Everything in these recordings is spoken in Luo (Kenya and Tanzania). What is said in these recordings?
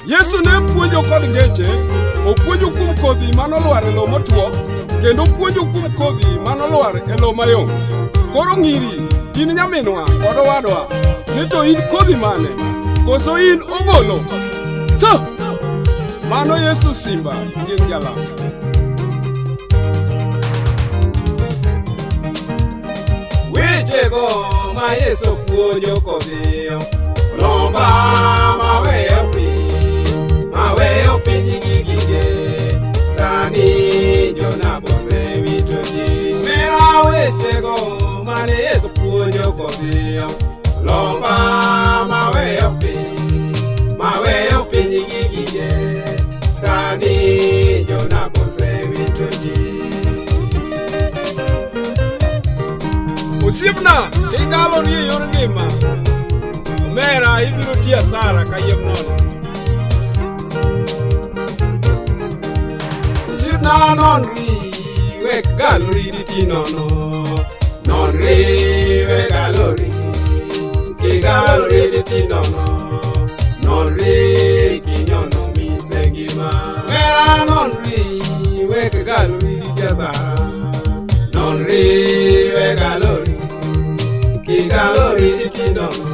Yesu ne puonjo kod ngeche, opuonjo kuom kodhi manolwar e lowo motwo, kendo opuonjo kuom kodhi manolwar e lowo mayom. Koro ng'iri, in nyaminwa kod owadwa, ni to in kodhi mane? Koso in ogolo? Tho! Mano Yesu Simba, chieng' jalamo. Wechego ma Yesu puonjo kodhiyo lomba maweyo piny maweyo piny gi gige sani jonabo osewito ji mera wechego mane Yesu puonjo kodhiyo lomba maweyo piny maweyo piny gi gige sani jonabo osewito ji. Osiepna, kigalori e yor ngima, omera ibiro ti asara kayiem nono. Osiepna nonri, wek galori diti nono. Nonri wek galori, kigalori diti nono. Nonri kinyono mise ngima. Omera nonri, wek galori diti asara. Nonri wek galori, kigalori diti nono.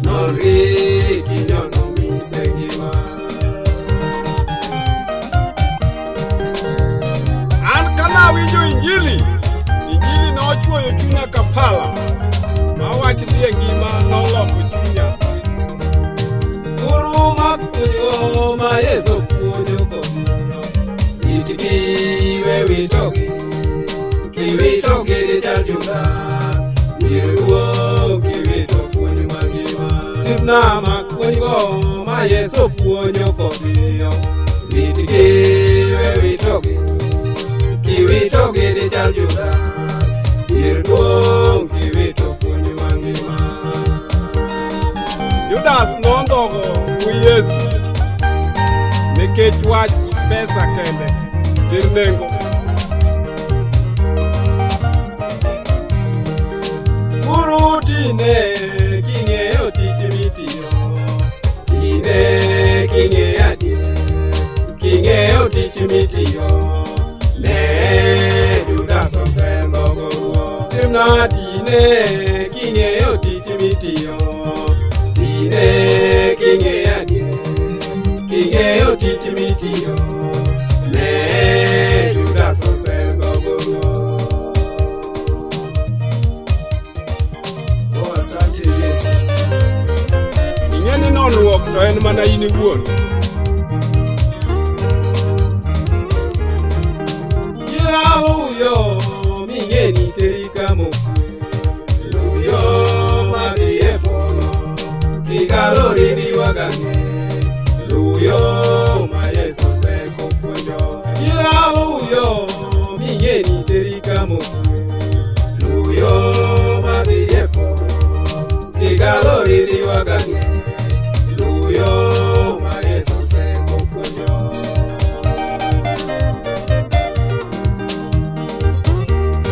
Nonri kinyono mise ngima. An kanawinjo Injili, Injili nochwoyo chunya ka pala, ma wach dhi e ngima noloko chunya. Guru mapuonjo ma Yesu puonjo kodhiyo, ritgi we witogi, kiwitogi dichal Judas, wir duong' kiwito puonj mangima. Osiepna mak puonjgo ma Yesu puonjo kodhiyo, Ritgi we witogi, kiwitogi dichal Judas, wir duong' kiwito puonj mangima. Judas nondhogo wi Yesu nikech wach pesa kende dir nengo. Guru tine king'eyo tich mitiyo, tine king'eyo adier, king'eyo tich mitiyo, ne Judas osendhogo ruoth. Timna tine king'eyo tich mitiyo, Tine king'eyo adier, king'eyo tich mitiyo, ne Judas osendhogo ruoth. Oh, asante Yesu. Ing'e ni nonruok to en mana in iwuon. Kiraluyo ming'e ni teri kamokwe. Luyo madhi e polo, kigalori diwagang'e. Luyo ma Yesu osekopuonjo. Kiraluyo ming'e ni teri kamokwe. Luyo madhi e polo, kigalori diwagang'e. Luyo ma Yesu osekopuonjo.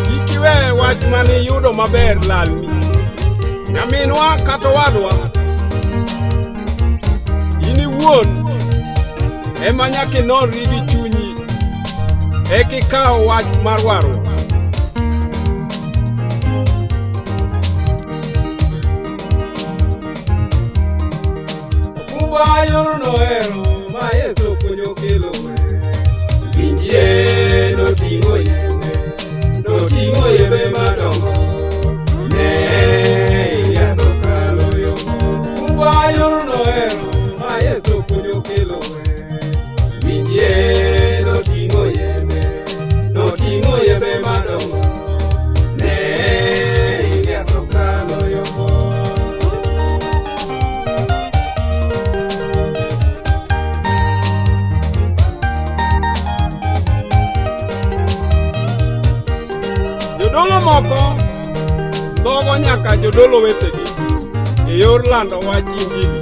Kik iwe wach mane iyudo maber lalni. Nyaminwa kata owadwa, in iwuon ema nyaka inonri gi chunyi eka ikaw wach mar warruok. Okumba yorno ero ma Yesu puonjo kelo ber. Winjie noting'o yembe, noting'o yembe madongo. Ne Elias okalo yo. Okumba yorno ero ma Yesu puonjo kelo ber. Winjie noting'o yembe, noting'o yembe madongo. Ne Elias okalo yo. Jodolo moko dhogo nyaka jodolo wetegi e yor lando wach Injili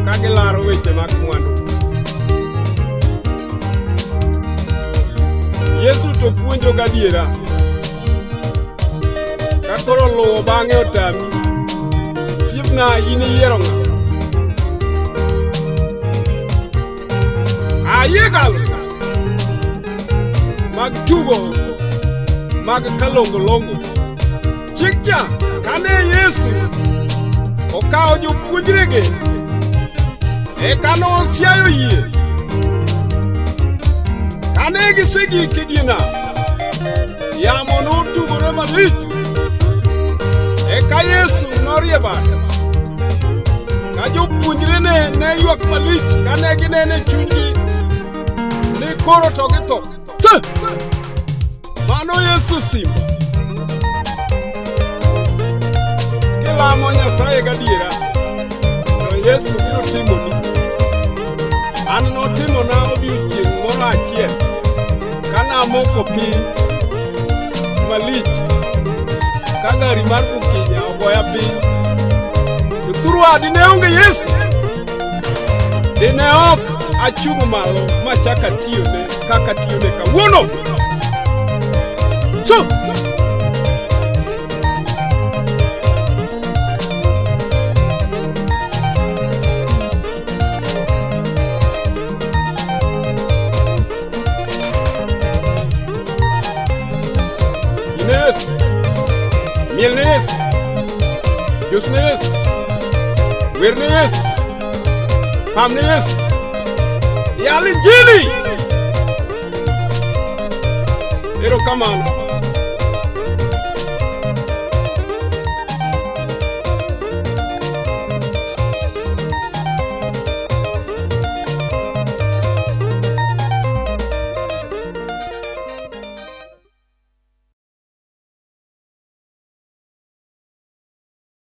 ka gilaro weche mag mwandu. Yesu to puonjo gadiera. Ka koro luwo bang'e otami, osiepna in iyiero ng'a? Ayigalo mag tugo mag kalongolongo. Chieng' cha kane Yesu okawo jopuonjrege, eka nosiayo yie. Kane gisegik e die nam, yamo notugore malich. Eka Yesu norie bade. Ka jopuonjrene ne ywak malich kane ginene e chunygi ni koro to githo. Tse! Mano Yesu simba. Kilamo Nyasaye gadiera, to Yesu biro timoni. An notimona odiechieng' moro achiel kanamoko piny malich ka gari mar Bukinya ogoya piny. Jothurwa dine onge Yesu, dine ok achung' malo machak atiyone kaka atiyone kawuono. So, Ine Yesu, miel ne Yesu, dus ne Yesu, wer ne Yesu, pam ne Yesu, yal Injili. Erokamano.